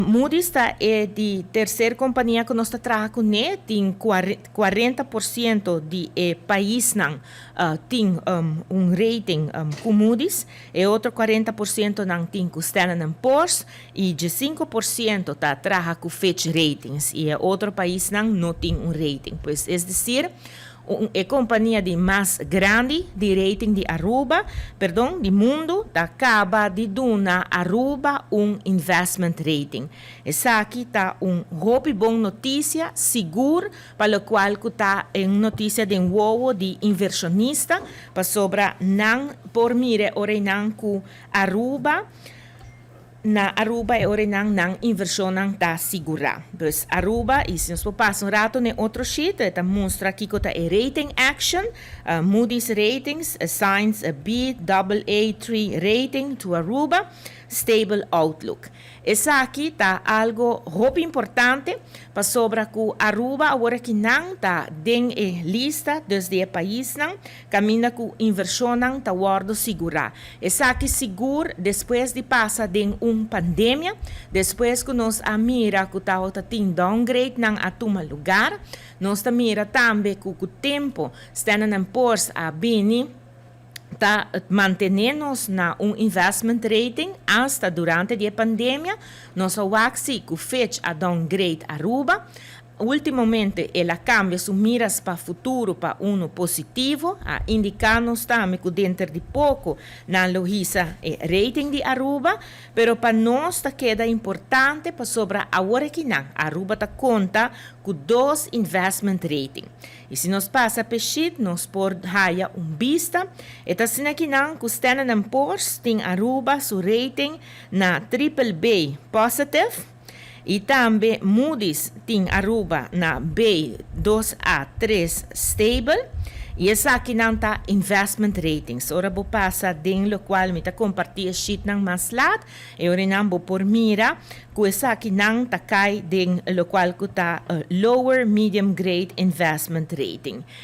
Moody's ta e di tercera compania cu nos ta traha cune, tin 40% di e paisnan tin un rating cu Moody's, e otro 40% nan tin cu Standard Poor's y di 5% ta traha cu Fitch Ratings y e otro paisnan no tin un rating. Pues, es decir, e compania di mas grandi di rating di Aruba, perdon, di mundo, ta caba di duna Aruba un investment rating. Esaki ta un hopi bon noticia, sigur, pa locual cu ta un noticia di wowo di inversionista, pasobra nan por mira ora nan cu Aruba, na Aruba e ora nan nan inversion nan ta sigura. Dus Aruba, y si nos pasa un rato na otro sheet, ta mustra aki cu ta e rating action, Moody's Ratings assigns a Baa3 rating to Aruba, stable outlook. Esaki ta algo hopi importante pasobra cu Aruba awor aki nan ta den e lista dus di paisnan caminda cu inversion ta wordo sigura. Esaki sigur despues di pasa den un pandemia, despues cu nos a mira cu ta tin downgrade nan a tuma lugar, nos ta mira tambe cu e tempo Standard Poor's a bini ta mantene nos na un investment rating hasta durante e pandemia. Nos a wak cu Fitch a downgrade Aruba. Ultimamente, el a cambia su miras pa futuro pa uno positivo, a indica nos tambe cu denter di poco nan lo hisa e rating di Aruba, pero pa nos ta keda importante pasobra awor aki nan Aruba ta conta cu dos investment rating. Y si nos pasa pa sheet, nos por haya un bista. E ta asina aki nan cu Standard Poor's tin Aruba su rating na triple B positive y tambe Moody's tin Aruba na B2A3 stable. Y esaki nan ta investment ratings. Ora bo pasa den locual mi ta comparti e sheet nan mas laat, e ora nan bo por mira cu esaki nan ta cay den locual cu ta lower medium grade investment rating.